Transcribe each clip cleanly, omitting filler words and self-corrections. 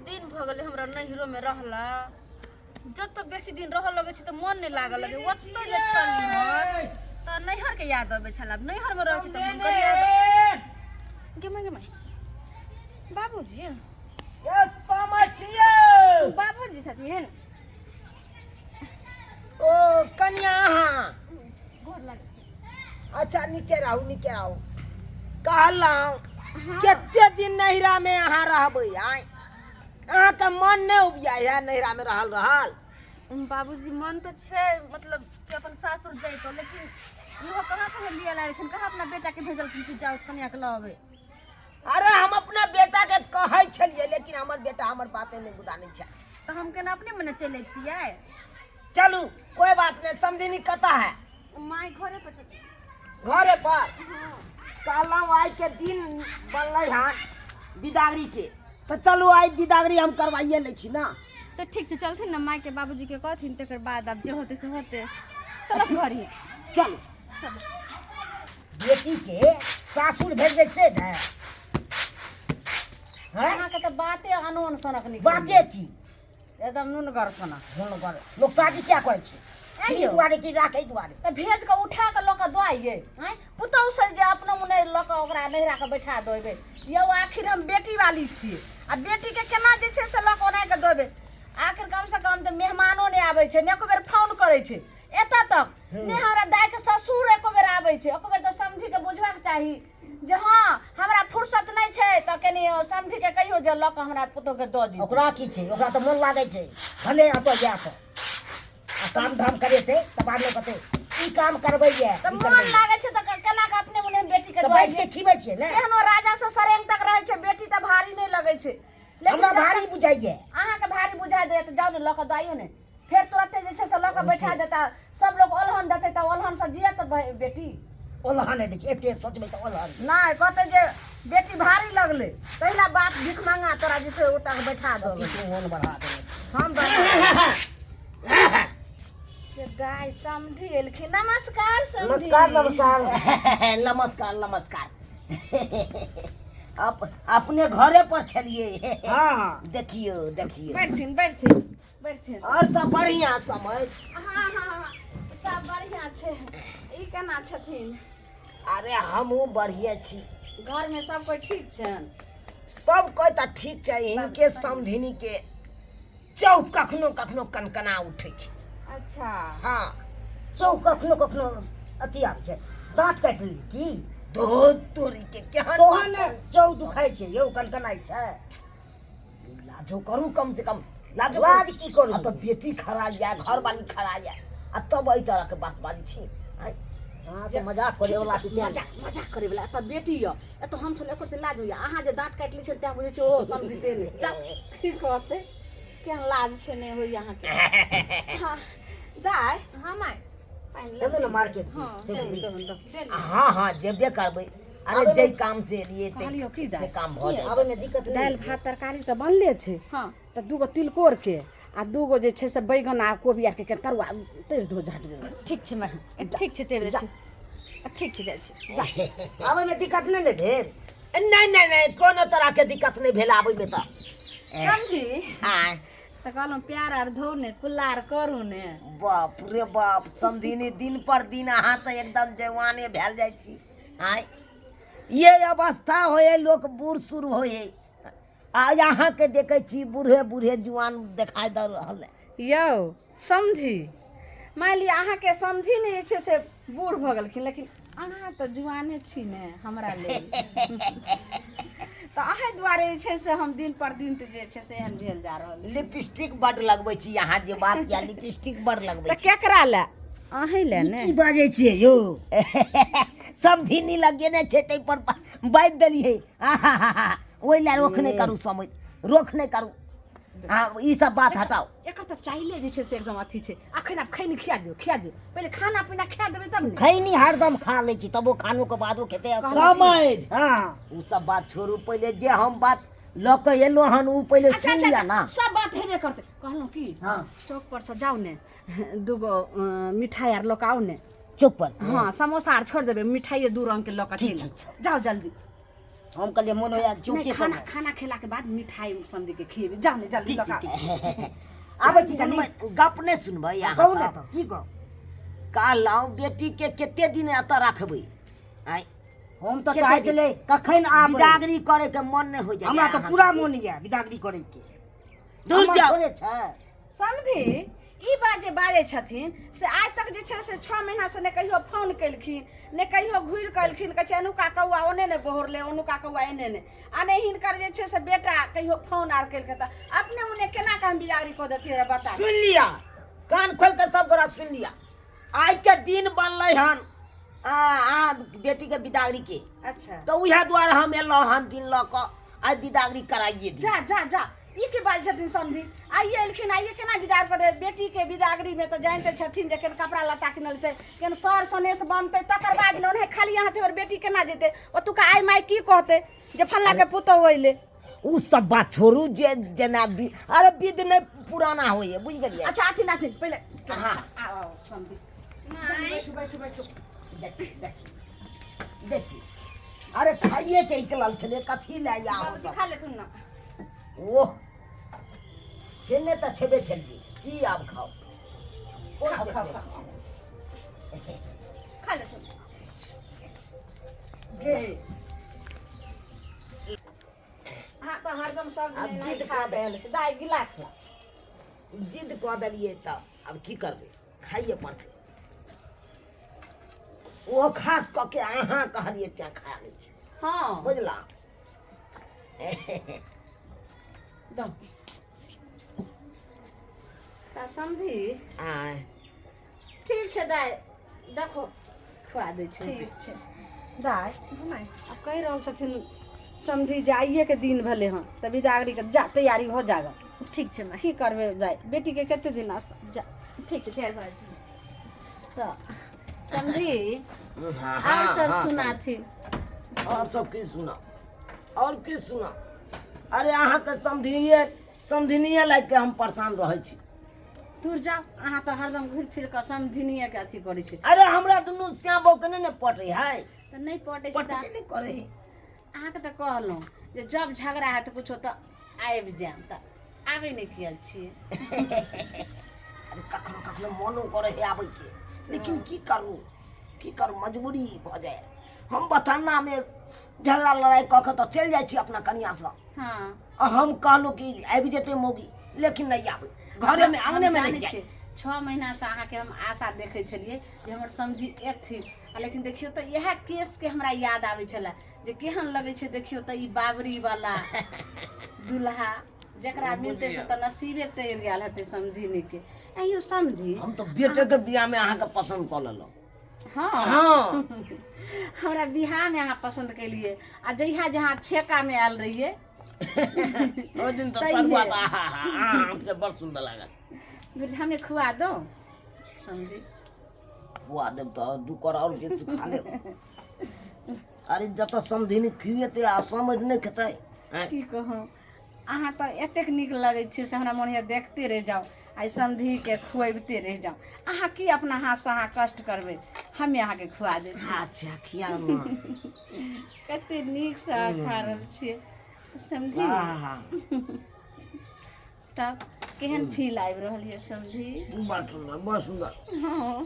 दिन भऽ गेलै हमरा नैहरोमे रहला। जतऽ बेसी दिन रहऽ लगै छै तऽ मन नहि लागऽ लगै। ओतऽ जे छलियै तऽ नैहरके याद अबै छलै, आब नैहरमे रहै छी तऽ हुनकर याद। गे माय, गे माय, बाबूजी! ये समझिए। बाबूजी छथिन? ओ कनिया अहाँ गोर लागै छै। अच्छा, नीके रहू, नीके रहू। कहलहुँ, कते दिन नैहरामे अहाँ रहबै? आय, अहाँके मन नहि उबियाइ है नैहरामे रहल रहल? बाबूजी, मन तऽ छै, मतलब कि अपन सासुर जैतो, लेकिन इहो कहाँ कहियो लिए लायलखिन, कहाँ अपना बेटाके भेजलखिन कि जाउ कनियाके लऽ अबै। अरे, हम अपना बेटाके कहै छलियै, लेकिन हमर बेटा हमर बाते नहि बुझानै छै। तऽ हम केना अपने मने चलि अबितियै? चलू, कोई बात नहीं। समधिनी कतऽ है? माय घरे पर छथिन। घरे पर। कहलहुँ, आइ के दिन बनलै हन बिदागरी के, तऽ चलू, आइ बिदागरी हम करवाइए लै छी ना। तऽ ठीक छै, चलथिन ने, मायके बाबूजीके कहथिन, तकर बाद आब जे होतै से होतै। चलो घर ही। चलू। बेटी के सासुर भेजबै से ने, हैं? अहाँके तऽ बाते अनोन सनक निकलैए। बाते की? एकदम नुनगर सनक। हुनकर लोक शादी किया करै छै? आँय ई यौ। दुआरे कि राखै दुआरे? तऽ भेज कऽ उठा कऽ लऽ कऽ दऽ आइए। आँय, पुतहु से जे अपनो मुने लऽ कऽ ओकरा नैहरा कऽ बैठा देबै? यौ, आखिर हम बेटी वाली छियै आ बेटीके केना जे छै से लऽ कऽ ओना कऽ देबै? आखिर कमसँ कम तऽ मेहमानो नहि आबै छै, ने एको बेर फोन करै छै एतऽ तक, ने हमरा दाइके ससुर एको बेर आबै छै एको बेर। तऽ समधिके बुझबाक चाही जे हँ, हमरा फुर्सत नहि छै, तऽ कनि समधिके कहियौ जे लऽ कऽ हमरा पुतोहके दऽ दियौ। ओकरा की छै? ओकरा तऽ मन लागै छै, भले एतऽ जाय कऽ आ काम धाम करेतै तऽ बादमे कहतै ई काम करबैये। तऽ ई मन करबैये। लागै छै तऽ केना कऽ अपने मुने बेटीके तऽ दऽ बैस के अइयै? खिबै छियै ने। केहनो राजा से सरेंग तक रहै छै, बेटी तऽ भारी नहि लगै छै, लेकिन हमरा जब भारी तक बुझाइये। अहाँके भारी बुझा देत, जाउ ने, लऽ कऽ दऽ आइयौ ने। फेर तुरते जे छै से लऽ कऽ बैठा देता, सब लोग ओलहन देतै, तऽ ओलहन से जियत बेटी? ओलहन नहि दै छै, एते सोचबै तऽ ओलहन नहि कहतै जे बेटी भारी लगलै, तहिला बाप भीख मांगा तोरा जे छै ओतऽ बैठा दऽ। किछु मोन बढ़ा देने। हम के दाय, समधि एलखिन। नमस्कार समधि। नमस्कार, नमस्कार, नमस्कार, नमस्कार। अपने घरे पर छलियै? हाँ। देखियौ, देखियौ। बैठथिन, बैठथिन, बैठथिन। और सब बढ़िया समझ? हाँ, सब बढ़िया छै। ई केना छथिन? अरे, हमहूँ बढ़िया छी। घरमे सब कोइ ठीक छनि? सब कोइ तऽ ठीक छै, हिनके समधिनी के चौक कखनो कखनो कनकना उठै छै। अच्छा। हाँ। चौ कखनो कखनो अथी आबै छै। दाँत काटि लेली की? धोत तोरी के, केहन तोहन ने चौ दुखाइ छै यौ, कनकनाइ छै। लाजो करू कम से कम, लाजो। लाज की करू? आ तऽ बेटी खड़ा या, घर वाली खड़ा या, आ तब एहि तरह के बात बाजै छी, आँय? अहाँ से मजाक करे वाला छी तें। मजाक, मजाक करे वाला एतऽ बेटी यऽ, एतऽ हम छलहुँ, एकर से लाज होइया। अहाँ जे दाँत काटि लै छियै तैं बुझै छियै ओहो समझिते नहि छै। चल, की कहतै, केहन लाज छै, नहि होइया अहाँके। हाँ दाय। हाँ माय। पानि देबै ने मार्केट? हाँ, चौक दिस। हाँ हाँ, जेबे करबै। अरे, आबै जे काम से एलियै कहलियौ की से दाय? काम भऽ जाए। आबै में दिक्कत दालि नहीं? भात तरकारी तऽ बनले छै। हाँ। तऽ दूगो तिलकोरके आ दूगो जे छै से बैगन आ कोबी आरके कनि तरुआ तरि दो झट दे। ठीक छै माय, ठीक छै, तैर दै छी। ठीक छै, जाइ छी। आबै में दिक्कत नहीं ने भेल? नहि नहि नहि, कोनो तरह के दिक्कत नहि भेल आबै में तऽ। समझी। आँय। तऽ कहलहुँ, प्यार आर धो ने, कुल्ला आर करू ने। बाप रे बाप, समधिनी, दिन पर दिन अहाँ तऽ एकदम जवाने भेल जाइ छी। आँय, ये अवस्था होए लोक बूढ़ सूढ़ होए, आ अहाँके देखै छी बूढ़े बूढ़े जुआन देखाइ दऽ रहल है। यौ समधी, मानि लिअ अहाँके समझी ने जे छै से बूढ़ भऽ गेलखिन, लेकिन अहाँ तऽ जुआने छी ने हमरा लेल। तऽ अहीं दुआरे जे छै से हम दिन पर दिन तऽ जे छै से एहन भेल जा रहल छी। लिपस्टिक बड लगबै छी अहाँ, जे बात या लिपस्टिक बड लगबै तऽ छी। केकरा लए? अहीं लए ने। की बाजै छियै यौ? समधिनी लगेने छै ताहि पर बाजि देलियै। आहाहाहा, ओहि लए रोख नहि करू समझ, रोख नहि करू। हँ, ई सब बात हटाउ। एकर तऽ चाहिले जे छै से एकदम अथी छै। अखन आब खैनी खिया दियौ, खिया दियौ। पहिले खाना पीना खिया देबै तब ने। खैनी हरदम खा लै छी, तबो खानो के बादो खेतै। समझ। हाँ। ओ सब बात छोड़ू, पहिले जे हम बात लऽ कऽ एलहुँ हन ओ पहिले अच्छा सुनि अच्छा लिअ अच्छा ना। सब बात हेबे करतै। कहलहुँ की, हाँ। चौक पर से जाउ ने, दूगो मिठाई आर लऽ कऽ आउ ने। चौक पर से? हाँ, समोसा आर छोड़ि देबै, मिठाइए दू रंग के लऽ कऽ ठीक चलि छै। आउ। जाउ जल्दी। हम कहलियै मोन होइए नहीं चौके खाना पर खाना खेला के बाद मिठाई समझी के खिएबे जा ने जल्दी ठीक लगा ठीक ठीक। आबै छी कनी सुनबै, गप नहि सुनबै अहाँ कहू ने सब? तऽ की कहू कहलहुँ बेटी के कते दिन एतऽ रखबै आँय हम तऽ कते चाहै दिन? छलै कखन आबै बिदागरी करे के मन नहि होइ जाइ हमरा तऽ पूरा मोन यऽ बिदागरी करैके दूर हमर जाउ। थोड़े छै समधी ई बात जे बाजै छथिन से आइ तक जे छै से 6 महीनासँ ने कहियो फोन केलखिन ने कहियो घुरि कऽ एलखिन। कहै छै एनुका कौआ ओने ने बोहरलै, ओनुका कौआ एने ने, आ नहि हिनकर जे छै से बेटा कहियो फोन आर केलकै। तऽ अपने ओने केना कऽ हम बिदागरी कऽ देतियै रऽ, बता। सुनि लिअ, कान खोल के सब गोरा सुनि लिअ, आइ के दिन बनलै हन अहाँ बेटी के बिदागरी के। अच्छा। तऽ उएह दुआरे हम एलहुँ हन दिन लऽ कऽ, आइ बिदागरी कराइए दी। जा जा जा, ई के बाजै छथिन समधी? आइए एलखिन, आइए केना विदा करे बेटी के? बिदागरी में तऽ जानते छथिन जे केन कपड़ा लत्ता किनल जेतै, केन सर सनेस बनतै, तकर बाद ने। ओनाहि खाली हाथे हमर बेटी केना जेतै? ओतुका आइ माइ की कहतै जे फल्ला के पुतहु अयलै? ओ सब बात छोड़ू, जे जेना अरे विध नहि पुराना होइए, बुझि गेलियै? अच्छा, आथिन आथिन, पहिले हाँ। आओ आओ समधी, बैठू बैठू बैठू। देखी देखी देखी, अरे खाइए के निकलल छलै, कथी लए आउ बाबूजी खा लेथुन ना। ओह, खेने तऽ छेबे छलियै, की आब खाउ? खाओ खाओ खाओ। खा लेथुन। गे हाँ, तऽ हरदम सब आब दिन जिद एनाही खा कऽ दे। के आयल छै। दाइ गिलास ला। जिद कऽ देलियै तऽ आब की करबै, खाइए पड़तै। ओ खास कऽ के अहाँ कहलियै तेँ खा लै छी। हाँ। बुझला? दो तऽ समझी। आँय। ठीक छै दाइ, देखो खुआ दै छै। ठीक छै। दाइ, आब कहि रहल छथिन समधी जे आइएके दिन भेलै हँ, तऽ बिदागरीके जा तैयारी हो जागा। ठीक छै माय। की करबै दाइ, बेटीके कते दिन आशा जा। ठीक छै, तैयार भऽ जाउ। तऽ समधी, हाँ, आओर सब हाँ, सुनाथिन। और सब की सुना, और की सुना? अरे अहाँके समधिनिए समधिनिए लागि के हम परेशान रहै छी। दूर जाउ, अहाँ तऽ हरदम घुरि फिर कऽ समधिनिएके अथी करै छी। अरे हमरा दुनू श्याम बहू के नहि ने पटै है। तऽ नहि पटै छै तऽ पटबे नहि करै है। अहाँके तऽ कहलहुँ जे जब झगड़ा हैत कुछो तऽ आबि जायब, तऽ आबै नहि किया छियै? अरे कखनो कखनो मोनो करै है आबैके, लेकिन की करू की करू, मजबूरी भऽ जाय। हम बथानामे झगड़ा लड़ाइ कऽ के तऽ चलि जाइ छी अपना कनियाँसँ। हाँ। आ हम कहलहुँ कि आबि जेतै मौगी, लेकिन नहि आबै, घरेमे आङ्गनेमे हम रहि जानै जाइ। छियै, 6 महीनासँ अहाँके हम आशा देखै छलियै जे हमर समधी एथिन, आ लेकिन देखियौ तऽ इएह केसके हमरा याद आबै छलै जे केहन लगै छै, देखियौ तऽ ई बाबरीवला दुल्हा जकरा मिलतै से तऽ नसीबे तैर गेल हेतै समधिनीके। आइयो समधी, हम तऽ बेटेके बियाहमे अहाँके पसन्द कऽ लेलहुँ। हाँ। हाँ। हमरा बियाहमे अहाँ पसन्द केलियै, आ जहिया जहाँ छेकामे आयल रहियै ओहि दिन तऽ तहिये। तरुआ तऽ आहा हा, अहाँके बड़ सुन्दर लागल। हमे खुआ दो समझी। खुआ देब तऽ दू कर आओर बेसी खा लेब। अरे जतऽ समधिनी खुएतै आ समझ नहि खेतै, आँय? की कहूँ, अहाँ तऽ एतेक नीक लगै छी से हमरा मोन होइए देखते रहि जाउ, आ समधीके खुअबिते रहि जाउ। अहाँ की अपना हाथसँ अहाँ कष्ट करबै, हमे अहाँके खुआ देब। अच्छा, खियाउ ने। कते नीकसँ अहाँ खा रहल छियै समधी। आहा, तब केहन फील आबि रहल यऽ समधी? बड़ सुन्दर, बड़ सुन्दर। हाँ।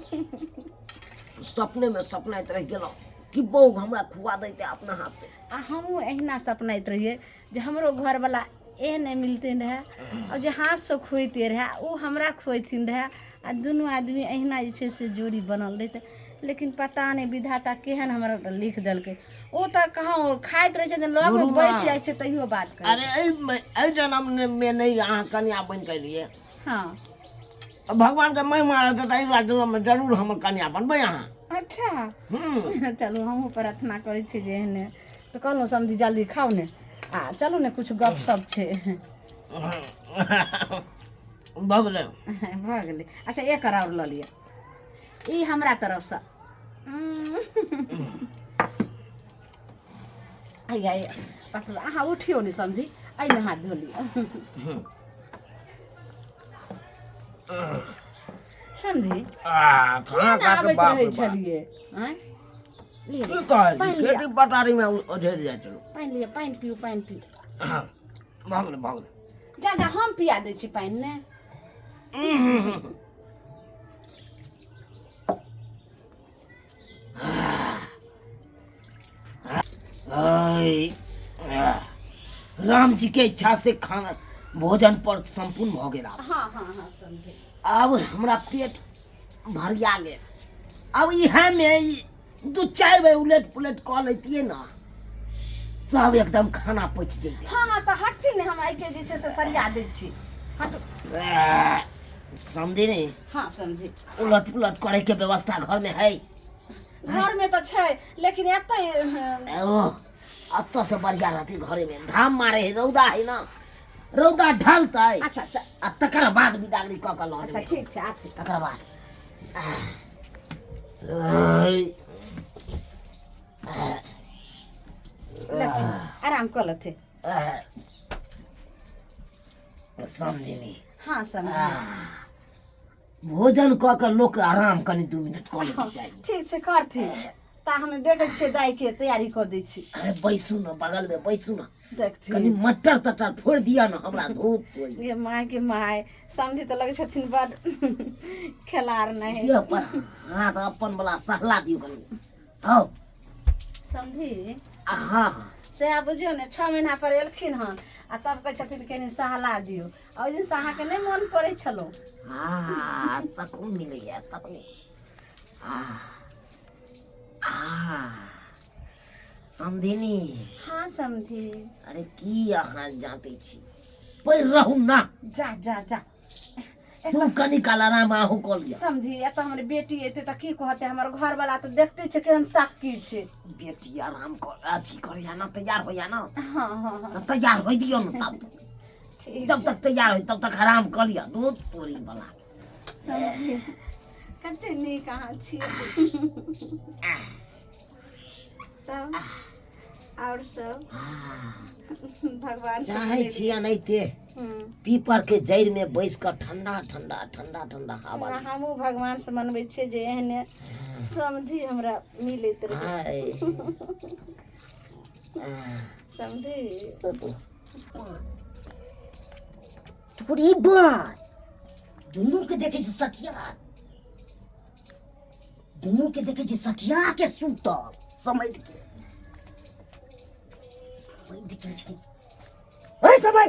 सपनेमे सपनाइत रहि गेलहुँ कि बौह हमरा खुआ दैते अपना हाथ से। आ हमहूँ अहिना सपनाइत रहियै जे हमरो घरवला एहने मिलते रहए आओर जे हाथसँ खुएते रहए, ओ हमरा खुएथिन रहए, आ दुनू आदमी अहिना जे छै से जोड़ी बनल रहितै। लेकिन पता नहि विधाता केहन हमरा लिख देलकै। ओ तऽ कहाँ खाइत रहै छै, लगमे छोड़ू बैठ ना। जाइ छै तैयो बात करै। अरे एहि जन्ममे नहि अहाँ कनिया बनि कऽ एलियै, हाँ, तऽ भगवानके महिमा रहतै तऽ अगिला जन्ममे जरूर हमर कनिया बनबै अहाँ। अच्छा। हूँ। चलू, हमहूँ प्रार्थना करै छी जे एहने। तऽ कहलहुँ समझी, जल्दी खाउ ने, आ चलू ने, किछु गप सप छै। भऽ गेलै। भऽ गेलै। अच्छा, एक आओर लऽ लिअ, ई हमरा तरफसँ। हैया हैया पकड़ू। अहाँ उठियौ ने समझी, एहिमे हाथ धो लिअ। समझी, आ किया खाना ने खा के आबैत बाप रहै रे बाप। छलियै? आँय? लिअ की कहै छी पानि लिअ। खेती पटारीमे ओझरि जाइ छलहुँ। पानि लिअ, पानि पिउ, पानि पिउ। हँ, भऽ गेलै, भऽ गेलै। जा जा, हम पिया दै छी पानि ने। ऐ, आह, राम जी के इच्छा से खाना भोजन पर संपूर्ण भऽ गेल आब। हाँ हाँ हाँ, समझे। आब हमरा पेट भरिया गेल। आब इएह मे ई दू चारि बेर उलट पुलट कऽ लैतियै ने तब एकदम खाना पचि जैतै। हाँ हाँ, तऽ हटथिन ने, हम आइके जे छै से सरिया दै छी, हटू। आह, समझी ने? हाँ, समझी। उलट पुलट करे के व्यवस्था घर में है? घर में तऽ छै, लेकिन एतै ओ एतऽ से बढ़िया रहतै घरे में। घाम मारे है, रौदा है ना, रौदा ढलतै। अच्छा अच्छा। आ तकर बाद बिदागरी कऽ कऽ लऽ अच्छा जेबै। ठीक छै, आथि। तकर बाद आह, ऐ, लथिन, आराम कऽ लथिन। आह, समझिनी? हाँ, समझी। भोजन कऽ कऽ लोक आराम कनि 2 मिनट कऽ लेके चाही। ठीक छै, करथिन ता हम देखै छियै, दाइके तैयारी कऽ दै छी। अरे बैसू ने, बगलमे बैसू ने। देखथिन। कनि मटर तटर फोड़ि दिअ ने हमरा, धूप तोड़ि। गे माय, के माय, समधी तऽ लगै छथिन बड खेलार नहि। दिअ पर हाथ अपन वाला, सहला दियौ कनि। हौ समधी। आ हँ हँ। सएह बुझियौ ने, 6 महीना पर एलखिन हन आ तब कहै छथिन कनि सहला दियौ। आ ओहि दिनसँ अहाँके नहि मोन पड़ै छलौ। आ सकून मिलैया, सकून। आ आ समधिनी। हाँ समधी। अरे की अहाँ जाते छी, पढ़ि रहू ना। जा जा जा। तू कनि काल आराम आहू कऽ लिअ। समधी, एतऽ हमर बेटी एतै तऽ की कहतै? हमर घरवाला तऽ देखते छै केहन साकी छै। बेटी आराम कर, अथी करैया ना, तैयार होइया ना। हाँ हाँ हाँ। तऽ तैयार होइ दियौ ने तब। ठीक। जब तक तैयार होइ तब तक आराम कऽ लिअ, दूध तोरी वाला। समधी, कते नीक अहाँ छियै। तब आओर सब भगवान से चाहै छी एनाहिते पीपर के जड़ि में बैस कऽ ठंडा ठंडा ठंडा ठंडा हवा ली। हमहूँ भगवान से मनबै छियै जे एहने समधि हमरा मिलैत रहै। हाय। समधि। तोरी बात दुनू के देखै छी सठिया, दुनू के देखै छी सठिया के सुतल। समझ के समझ के छै। ओए समझ,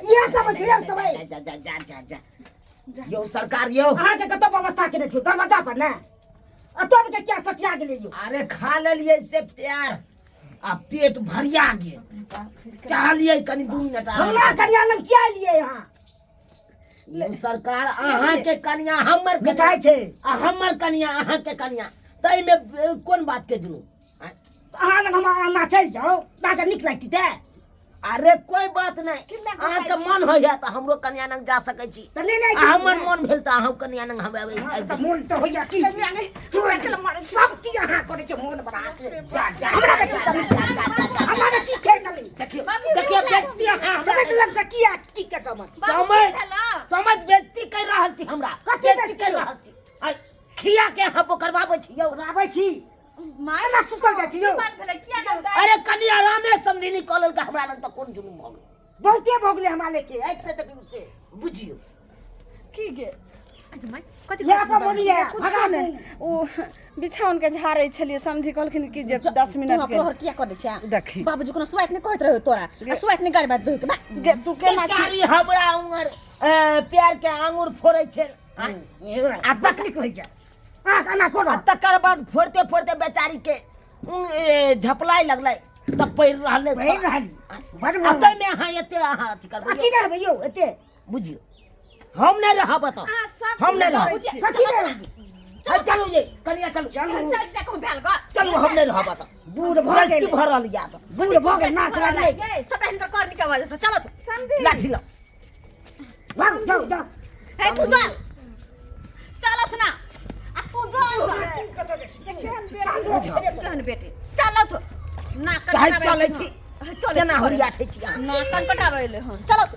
इएह सब छै, इएह सब है। जा जा जा जा जा, यौ सरकार यौ। अहाँके कतऽ व्यवस्था केने छियौ? दरवाजा पर ने एतऽ के क्या सठिया गेलै यौ? अरे खा लेलियै से प्यार आ पेट भरिया गेल, चाहलियै कनि 2 मिनट आराम। हमरा कनिया लग किया एलियै अहाँ? यौ सरकार, अहाँके कनिया हमर कनिया- मिठाइ छै। आ हमर कनिया अहाँके कनिया, ताहिमे कोन बात के जुनून? आँय? अहाँ लग हम अहाँ चलि जाउ, अहाँके नीक लगतै ते? अरे कोई बात नहीं, अहाँके मन होइया तऽ हमरो कनिया लग जा सकै छी। तऽ नहि नहि। आ हमर मन भेल तऽ अहूँ कनिया लग हम आबि। तऽ मोन तऽ होइया की सब की अहाँ करै छै मोन बना के। जा जा। हमरा बेटी कमी जा जा जा जा। हमरा बेटी छै कमी। देखियौ देखियौ बेइज्जती अहाँ हमरा समय लग से किया की के कमत समय समझ बेइज्जती कर रहल छी हमरा। कथी बेइज्जती कर रहल छी? आइ खिया के अहाँ बोकरबाबै छी यौ? आबै छी। माय, एना सुतल जाइ छी यौ? बात भेलै किया ने? अरे कनि आरामे समधिनी कऽ लेलकै हमरा लग तऽ कोन जुलुम भऽ गेल? बहुते भऽ गेलै हमरा लेके आँखि से देखलू से। बुझियौ की गे माय, कथी? इएह पर बोलिए भगा दू। ओ बिछाउन के झाड़ै छलियै, समधी कहलखिन कि जे 10 मिनट के तोहर किया करै छै? देखी। बाबूजी कोनो स्वाइत नहि कहैत रहो तोरा आ स्वाइत नहि गारि बात दही के बा। गे तू केना छी? बेचारी हमरा उमर प्यार के आंगुर फोड़ै छै आ तकलीफ होइ छै अहाँके एना आ करब। तकर बाद फोड़ते फोड़ते बेचारी के झपलाइ लगलै तऽ पड़ि रहलै। पढ़ि रहली बड़ आ मोन। ताहिमे अहाँ एते अहाँ अथी करबै? आ की रहबै यौ एते? बुझियौ, हम नहि रहब एतऽ। अहाँ सब हम नहि रहब। करै छी। कथी रहबै? आ, चलू ये कनिया, चलू। चलू। चल जा, कहूँ भेल ग। चलू, हम नहि रहब एतऽ। बूढ़ भऽ बेइज्जती गेल, भऽ रहल यऽ। बूढ़ भऽ गेल, नाक लगलै। सबटा हिनकर करनी के वजह से। चलो। समधी। लाठी लऽ जाउ जाउ जाउ। हे तू चल, चलत ना आ तू जो अंदर। केहन बेटी, चलत ना। चाहे चलै छी। चलै केना हुरिया ठै छी अहाँ? ना कन कटाबै ले हन, चलत।